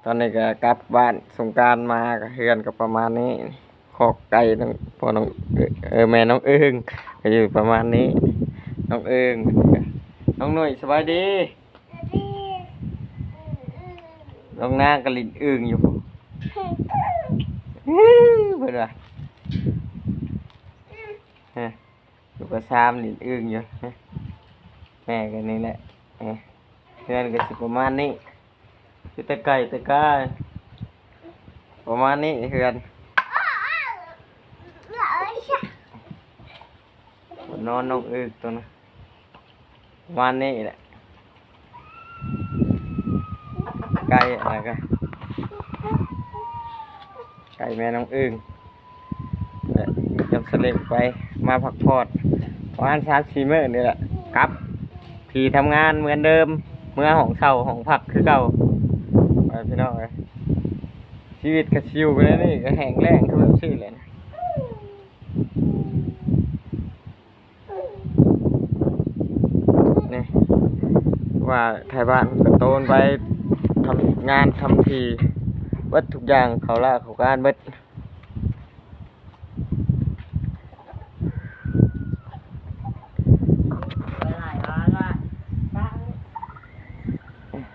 ອນນີ້ກໍກັບບ້ານສົງການມາ ກໍເຮືອນກໍປະມານນີ້ ຄອກໄກ່ນ້ອງ ພໍ່ນ້ອງ ເອີ ແມ່ນ້ອງເອີງ ກໍຢູ່ປະມານນີ້ ນ້ອງເອີງ ນ້ອງໜຸ້ຍ ສະບາຍດີ ນ້ອງນາງກໍຫຼິ້ນອຶ່ງຢູ່ ເພິ່ນວ່າ ຮະ ຢູ່ປະສາມຫຼິ້ນອຶ່ງຢູ່ ຮະ ແມ່ກໍນີ້ແຫຼະ ຮະ ເຮືອນກໍຊິປະມານນີ້ ຢູ່ແຕ່ໄກແຕ່ກາ ປະມານນີ້ເຮືອນ ນອນນ້ອງອຶ່ງຕົວນັ້ນ ປະມານນີ້ແຫຼະ ໄກ່ ແລ້ວກໍໄກ່ແມ່ນ້ອງອຶ່ງ ແລະ ຈຳສະເລັງໄປ ມາພັກຜ່ອນປະມານສາມສີ່ມື້ນີ້ແຫຼະ ກັບທີ່ທຳງານເໝືອນເດີມ ເມືອຫ້ອງເຊົ່າຫ້ອງພັກຄືເກົ່າ ໄປພີ່ນ້ອງເອີຍ ຊີວິດກໍຊິຢູ່ແນວນີ້ ກໍແຫ້ງແລ້ງຄືແບບຊີ້ແຫຼະ. ນີ້ ວ່າໄທບ້ານກໍໂຕນໄປທຳງານທຳທີ່ເບິດທຸກຢ່າງ ເຂົ້າລາເຂົ້າການເບິດ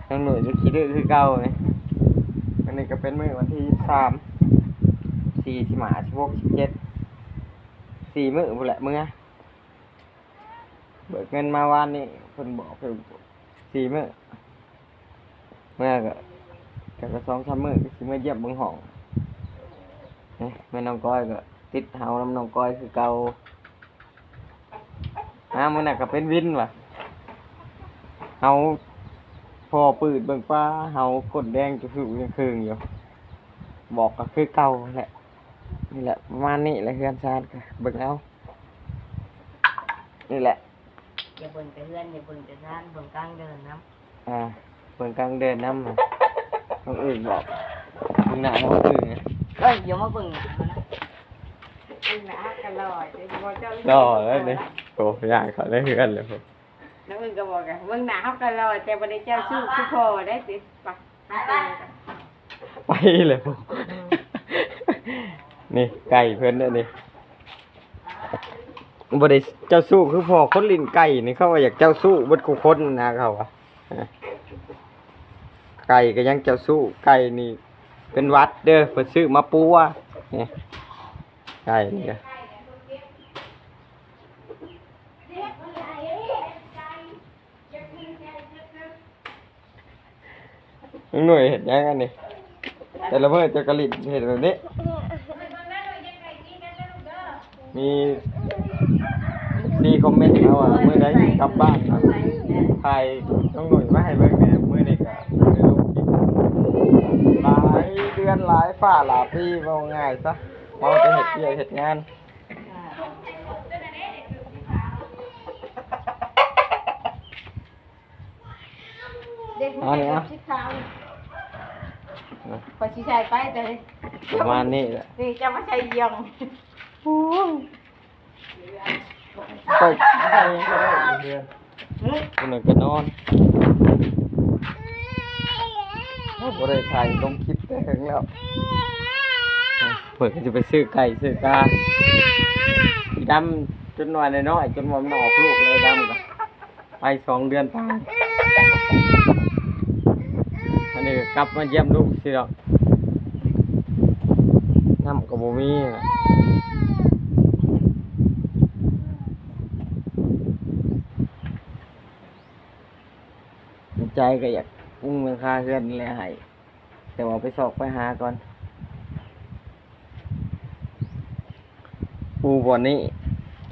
ນາງໜຸ້ຍກໍຂີ້ດື້ຄືເກົ່ານີ້ ອັນນີ້ກໍເປັນມື້ວັນທີຊາວສາມ ສີ່ ສິບຫ້າ ສິບຫົກ ສິບເຈັດ ສີ່ມື້ພຸ້ນແຫຼະເມືອ ເບີກເງິນມາວານນີ້ ເພິ່ນບອກໃຫ້ສີ່ມື້ ເມືອກໍ ກໍສອງສາມມື້ກໍຊິມາຢ້ຽມເບິ່ງຫ້ອງ ນີ້ແມ່ນ້ອງກ້ອຍກໍຕິດເຮົານຳນ້ອງກ້ອຍຄືເກົ່າ ມາມື້ນັ້ນກໍເປັນວິນວ່າ ເຮົາພໍ້ປືດເບິ່ງ ປ້າ ເຮົາກົ້ນແດງຈຸສຸຍັງເຄີງຢູ່ ບອກກໍຄືເກົ່າແຫຼະ ນີ້ແຫຼະ ປະມານນີ້ແຫຼະ ເຮືອນຊານກໍເບິ່ງເອົາ ນີ້ແຫຼະ ຢ່າເບິ່ງແຕ່ເຮືອນ ຢ່າເບິ່ງແຕ່ຊານ ເບິ່ງກາງເດີ່ນນຳ ອ່າ ເບິ່ງກາງເດີ່ນນຳ ນ້ອງອຶ່ງບອກ ເບິ່ງໜ້ານ້ອງອຶ່ງ ເອີຍ ຢ່າມາເບິ່ງໜ້າເຮົານະ ເບິ່ງໜ້າເຮົາກໍຫຼໍ່ ແຕ່ບໍ່ເຈົ້າຫຼໍ່ແລ້ວນີ້ ໂອ້ ຍ່າງເຂົ້າໃນເຮືອນແລ້ວ ນ້ອງອຶ່ງກໍບອກ ເບິ່ງໜ້າເຮົາກໍຫຼໍ່ ແຕ່ບໍ່ໄດ້ເຈົ້າຊູ້ຄືພໍ່ໄດ້ຕິ ໄປ ໄປແລ້ວ ອືມ ນີ້ໄກ່ເພິ່ນເດ້ນີ້ ບໍ່ໄດ້ເຈົ້າຊູ້ຄືພໍ່ ຄົນຫຼິ້ນໄກ່ນີ້ ເຂົາວ່າຢາກເຈົ້າຊູ້ເບິດຄູ່ຄົນນະ ເຂົາວ່າ ໄກ່ກໍຍັງເຈົ້າຊູ້ ໄກ່ນີ້ເປັນຫວັດເດີ ເພິ່ນຊື້ມາປົວ ນີ້ ໄກ່ນີ້ ນ້ອງໜຸ້ຍເຮັດຫຍັງອັນນີ້? ແຕ່ລະມື້ເຈົ້າກໍຫຼິ້ນເຮັດແບບນີ້ ມີ ເອັຟ ຊີ ຄອມເມັນມາວ່າ ມື້ໃດຊິກັບບ້ານ ຖ່າຍນ້ອງໜຸ້ຍມາໃຫ້ເບິ່ງແດ່. ມື້ນີ້ກໍບໍ່ໄດ້ລົງຄລິບຫຼາຍເດືອນຫຼາຍຟ້າຫຼາຍປີ ເວົ້າງ່າຍຊະ ເມົາແຕ່ເຮັດວຽກເຮັດງານ. ເດັກ ເອົານີ້ ເອົາ ສີຂາວ ຂ້ອຍຊິໃສ່ໄປ ແຕ່ ປະມານນີ້ແຫຼະ ນີ້ຈະມາໃສ່ຢ່ອງ ໂອ້ຍ ໄປ ຄົນນັ້ນກໍນອນ ບໍ່ໄດ້ຖ່າຍລົງຄລິບແຕ່ເຖິງແລ້ວ ເພິ່ນກໍຈະໄປຊື້ໄກ່ຊື້ກາ ດຳຈົນວ່ານ້ອຍໆ ຈົນວ່າມັນອອກລູກເລີຍ ດຳກໍ ໄປສອງເດືອນປາຍ ອັນນີ້ກໍກັບມາຢ້ຽມລູກຊື່ດອກ ນ້ຳກໍບໍ່ມີ ໃນໃຈກໍຢາກມຸງຫຼັງຄາເຮືອນນີ້ແຫຼະໃຫ້ ແຕ່ວ່າໄປຊອກໄປຫາກ່ອນ. ປູ່ບ່ອນນີ້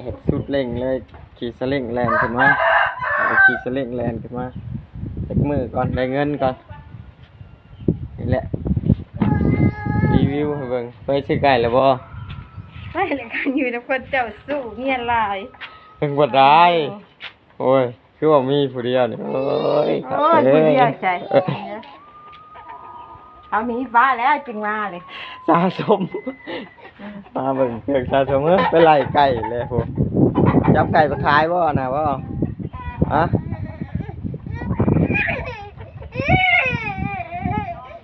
ເຮັດສຸດເລັ່ງເລີຍ ຂີ່ສະເລັ້ງແລ່ນຂຶ້ນມາ ເອົາຂີ່ສະເລັ້ງແລ່ນຂຶ້ນມາ ຈັກມື້ກ່ອນ ໄດ້ເງິນກ່ອນ ນີ້ແຫຼະ ຣີວິວໃຫ້ເບິ່ງ. ເຄີຍຊື້ໄກ່ແລ້ວບໍ່? ໄປແລ້ວ ຄັນຢູ່ນຳຄົນເຈົ້າຊູ້ເມຍຫຼາຍ ເບິ່ງບໍ່ໄດ້ ໂອ້ຍ. ຄືວ່າມີຜູ້ດຽວນີ້ ໂອ້ຍ ໂອ້ຍ ຄັກເລີຍ ຜູ້ດຽວໃສ ເອີ ເຮົາໜີປ້າແລ້ວຈຶ່ງມາເລີຍ ສະສົມ ອືມ ມາເບິ່ງເຄື່ອງສະສົມ ເອີ ໄປໄລ່ໄກ່ແລ້ວພຸ້ນ ຈັບໄກ່ໄປຂາຍບໍ່ນະ ບໍ່? ຮະ?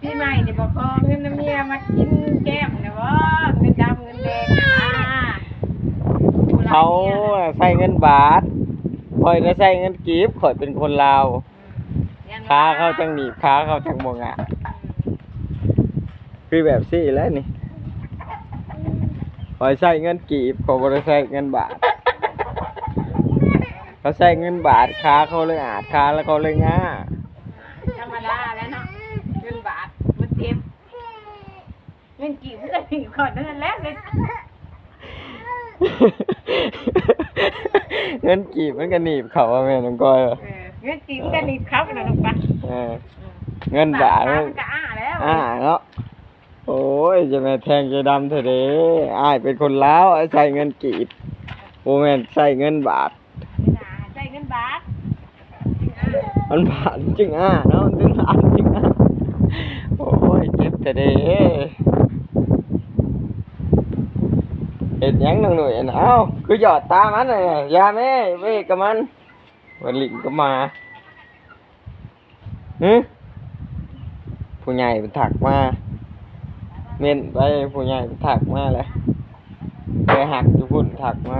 ປີໃໝ່ ນີ້ບໍ່ຂໍເງິນນຳເມຍມາກິນແກ້ມແລ້ວບໍ່? ເງິນດຳເງິນແດງນະ ເຂົາໃຊ້ເງິນບາດ ຂ້ອຍນະໃຊ້ເງິນກີບ ຂ້ອຍເປັນຄົນລາວ. ອືມ ຂາເຂົາຈັ່ງໜີບ ຂາເຂົາຈັ່ງບໍ່ງາ ຄືແບບຊີ້ແຫຼະນີ້ ຂ້ອຍໃຊ້ເງິນກີບ ຂ້ອຍບໍ່ໄດ້ໃຊ້ເງິນບາດ ເຂົາໃຊ້ເງິນບາດ ຂາເຂົາເລີຍອາດ ຂາແລ້ວເຂົາເລີຍງາ. ທຳມະດາແຫຼະເນາະ ເງິນບາດມັນເຈັບ. ເງິນກີບມັນກໍໜີບເຂົານັ້ນແຫຼະ ເງິນ ເງິນກີບມັນກໍໜີບເຂົາ ວ່າແມ່ນນ້ອງກ້ອຍ. ເອີ ເງິນກີບມັນກໍໜີບເຂົານັ້ນ ນ້ອງປ້າ. ເອີ ເງິນບາດມັນກໍອ້າແລ້ວ ອ້າເນາະ. ໂອ້ຍ ຈະແມ່ນແທງໃຈດຳແທ້ເດ້ ອ້າຍເປັນຄົນລາວ ອ້າຍໃຊ້ເງິນກີບ ບໍ່ແມ່ນໃຊ້ເງິນບາດ. ໃຊ້ເງິນບາດ ມັນບາດມັນຈຶ່ງອ້າເນາະ ມັນຈຶ່ງບາດມັນຈຶ່ງອ້າ. ໂອ້ຍ ເຈັບແທ້ເດ້ ເຮັດຫຍັງນ້ອງໜຸ້ຍຫັ້ນ? ເອົ້າ ຄືຢອດຕາມັນນະ ຢ່າແມ່ ໄປເຮັດກັບມັນ ມັນຫຼິ້ນກັບໝາ. ຫຶ ຜູ້ໃຫຍ່ເພິ່ນທັກມາ ເມັ້ນໄປ ຜູ້ໃຫຍ່ເພິ່ນທັກມາແຫຼະ ແມ່ຮັກຢູ່ພຸ້ນທັກມາ.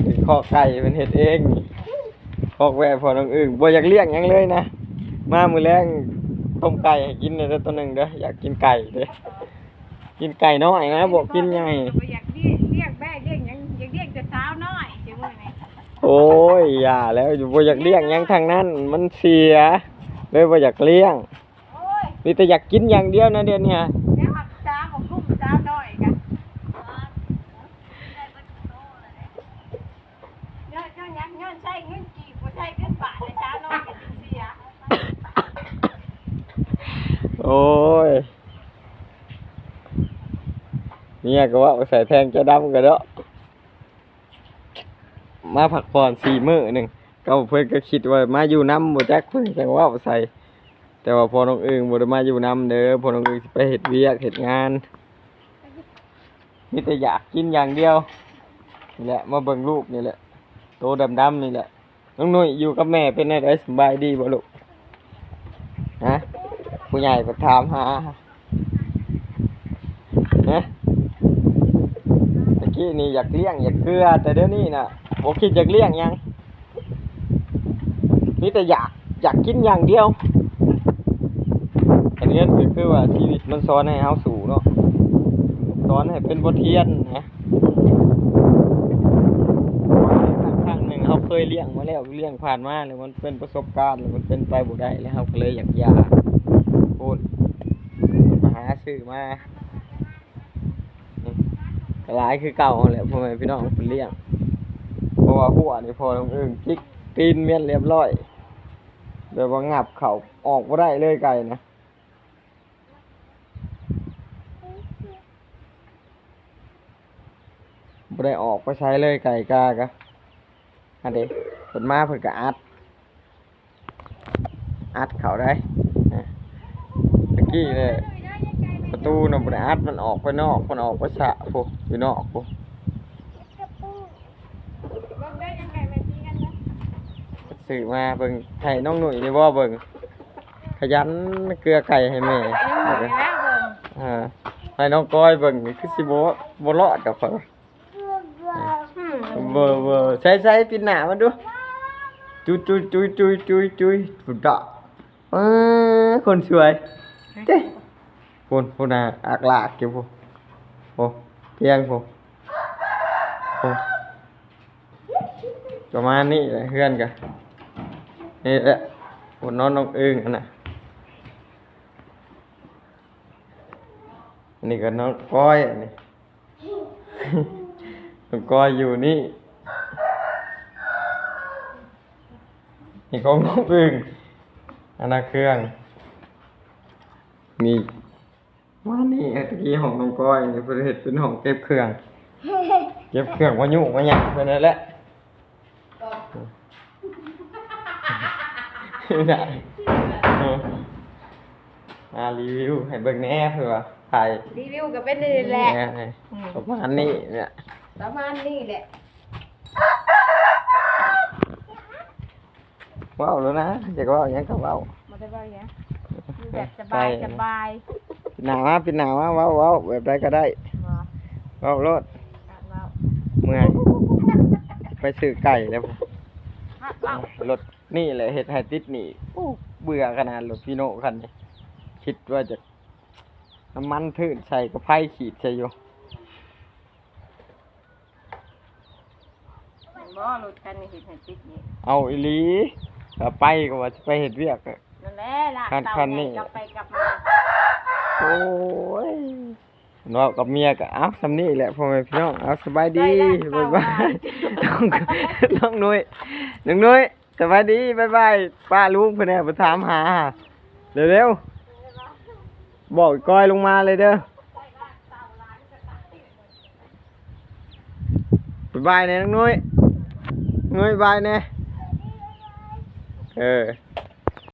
ເປັນຄອກໄກ່ເພິ່ນເຮັດເອງ ຄອກແວ່ພໍ່ນ້ອງອຶ່ງ ບໍ່ຢາກລ້ຽງຫຍັງເລີຍນະ. ມາມື້ແລງຕົ້ມໄກ່ໃຫ້ກິນແດ່ເດີ ໂຕໜຶ່ງເດີ ຢາກກິນໄກ່ເດ້. ກິນໄກ່ນ້ອຍນະ ບໍ່ກິນໃຫຍ່ ບໍ່ຢາກລ້ຽງ ລ້ຽງແບ້ລ້ຽງຫຍັງ ຢາກລ້ຽງແຕ່ສາວນ້ອຍ ຊິມື້ນີ້. ໂອ້ຍ ຢ່າແລ້ວ ບໍ່ຢາກລ້ຽງຫຍັງທັງນັ້ນ ມັນເສຍ ເລີຍບໍ່ຢາກລ້ຽງ. ໂອ້ຍ ມີແຕ່ຢາກກິນຢ່າງດຽວນະດຽວນີ້ ແນວຮັກສາບໍ່ກຸ້ມສາວນ້ອຍກະ ຍ້ອນ ຍ້ອນຫຍັງ? ຍ້ອນໃຊ້ເງິນກີບ ບໍ່ໃຊ້ເງິນບາດ ແລະສາວນ້ອຍກໍຈຶ່ງເສຍ. ໂອ້ຍ ເມຍກໍເວົ້າໃສ່ແທງເຈົ້າດຳກໍເນາະ. ມາພັກຜ່ອນສີ່ມື້ໜຶ່ງ ກໍເພິ່ນກໍຄິດວ່າມາຢູ່ນຳບໍ່ຈັກ ເພິ່ນຈັ່ງເວົ້າໃສ່. ແຕ່ວ່າພໍ່ນ້ອງອຶ່ງບໍ່ໄດ້ມາຢູ່ນຳເດີ ພໍ່ນ້ອງອຶ່ງຊິໄປເຮັດວຽກເຮັດງານ ມີແຕ່ຢາກກິນຢ່າງດຽວນີ້ແຫຼະ. ມາເບິ່ງລູກນີ້ແຫຼະ ໂຕດຳໆນີ້ແຫຼະ. ນ້ອງໜຸ້ຍຢູ່ກັບແມ່ເປັນແນວໃດ ສະບາຍດີບໍ່ລູກ? ຮະ ຜູ້ໃຫຍ່ເພິ່ນຖາມຫາ ຮະ ຕະກີ້ນີ້ຢາກລ້ຽງຢາກເກືອ ແຕ່ດຽວນີ້ນະບໍ່ຄິດຢາກລ້ຽງຫຍັງ ມີແຕ່ຢາກ ຢາກກິນຢ່າງດຽວ. ອັນນີ້ກໍຄືວ່າຊີວິດມັນສອນໃຫ້ເຮົາສູ້ເນາະ ສອນໃຫ້ເປັນບົດຮຽນນະ. ຄັ້ງໜຶ່ງເຮົາເຄີຍລ້ຽງມາແລ້ວ ລ້ຽງຜ່ານມາແລ້ວ ມັນເປັນປະສົບການ ແລ້ວມັນເປັນໄປບໍ່ໄດ້ ແລ້ວເຮົາກໍເລີຍຢາກຢ່າ. ໂອ້ຍ ໄປຫາຊື້ມາ ກໍຫຼາຍຄືເກົ່າຫັ້ນແຫຼະ ພໍ່ແມ່ພີ່ນ້ອງເພິ່ນລ້ຽງ. ເພາະວ່າຮົ້ວນີ້ພໍ່ນ້ອງອຶ່ງຈິກຕີນແມ່ນລຽບຮ້ອຍ ແບບວ່າຫງັບເຂົ້າອອກບໍ່ໄດ້ເລີຍ ໄກ່ນະ. ບໍ່ໄດ້ອອກໄປໃສເລີຍ ໄກ່ກາກະ ອັນເດ ເພິ່ນມາເພິ່ນກະອັດ ອັດເຂົ້າໄດ້. ຕະກີ້ເລີຍ ປະຕູນະບໍ່ໄດ້ອັດ ມັນອອກໄປນອກ ມັນອອກໄປສະພຸ້ນ ຢູ່ນອກພຸ້ນ. ຊື້ມາເບິ່ງ ໃຫ້ນ້ອງໜຸ້ຍນີ້ບໍ່ເບິ່ງ ຂະຫຍັນເກືອໄກ່ໃຫ້ແມ່. ເອີ ໃຫ້ນ້ອງກ້ອຍເບິ່ງນີ້ຄືຊິບໍ່ ບໍ່ລອດດອກຂ້ອຍວ່າ. ອືມ ເບິ່ງ ເບິ່ງ ໃສ່ ໃສ່ ປິດໜ້າມັນດູ ຈຸຍ ຈຸຍ ເອີ ຄົນສວຍ ເດ້ ພຸ້ນ ພຸ້ນນະ ອາກລາກຢູ່ພຸ້ນ ໂອ້ ພຽງພຸ້ນ ໂອ້ ປະມານນີ້ແຫຼະ ເຮືອນກະນີ້ແຫຼະ ໂອ້ ນອນນ້ອງອຶ່ງຫັ້ນນະ. ອັນນີ້ກໍນ້ອງກ້ອຍ ອັນນີ້ ນ້ອງກ້ອຍຢູ່ນີ້ ນີ້ຂອງນ້ອງອຶ່ງ ອັນນັ້ນເຄື່ອງ ນີ້ ວ່ານີ້ ຕະກີ້ຫ້ອງນ້ອງກ້ອຍ ອັນນີ້ເພິ່ນເຮັດເປັນຫ້ອງເກັບເຄື່ອງ ເກັບເຄື່ອງມາຫຍຸ້ງມາຫຍັງເພິ່ນນັ້ນແຫຼະ. ໄດ້ ເອີ ມາຣີວິວໃຫ້ເບິ່ງແດ່ ເພື່ອວ່າຖ່າຍ ຣີວິວກໍເປັນນີ້ແຫຼະ ແມ່ນ ອືມ ປະມານນີ້ແຫຼະ ປະມານນີ້ແຫຼະ. ເວົ້າໂລດນະ ຢາກເວົ້າຫຍັງກໍເວົ້າ ບໍ່ໄດ້ເວົ້າຫຍັງ ແບບສະບາຍ ສະບາຍ. ປິດໜ້າມາ ປິດໜ້າມາ ເວົ້າ ເວົ້າແບບໃດກໍໄດ້ ບໍ່ ເວົ້າໂລດ. ເວົ້າ ເມື່ອຍ ໄປຊື້ໄກ່ແລ້ວ ເວົ້າ ລົດນີ້ແຫຼະເຮັດໃຫ້ຕິດໜີ້. ໂອ້ ເບື່ອຂະໜາດລົດຟີໂນຄັນນີ້ ຄິດວ່າຈະ ນ້ຳມັນທືດໃສ່ ກໍໄຟຂີດໃສ່ຢູ່. ແມ່ນບໍ່ ລົດຄັນນີ້ເຮັດໃຫ້ຕິດໜີ້? ເອົາອີ່ຫຼີ ເອົາໄປກໍວ່າຊິໄປເຮັດວຽກ ນັ້ນແຫຼະ ລາກເຕົາ ຄັນນີ້ ກັບໄປກັບມາ. ໂອ້ຍ ເວົ້າກັບເມຍກໍ ເອົ້າ ສ່ຳນີ້ແຫຼະ ພໍ່ແມ່ພີ່ນ້ອງ. ເອົາ ສະບາຍດີ ສະບາຍດີ ບາຍບາຍ ນ້ອງ ນ້ອງນຸ້ຍ ນ້ອງນຸ້ຍ. ສະບາຍດີ ບາຍບາຍ ປ້າລຸງເພິ່ນແນ່ ເພິ່ນຖາມຫາ ເລັວໆ ບອກກ້ອຍລົງມາເລີຍເດີ. ບາຍບາຍແນ່ນ້ອງນຸ້ຍ ນຸ້ຍບາຍແນ່ ເອີ.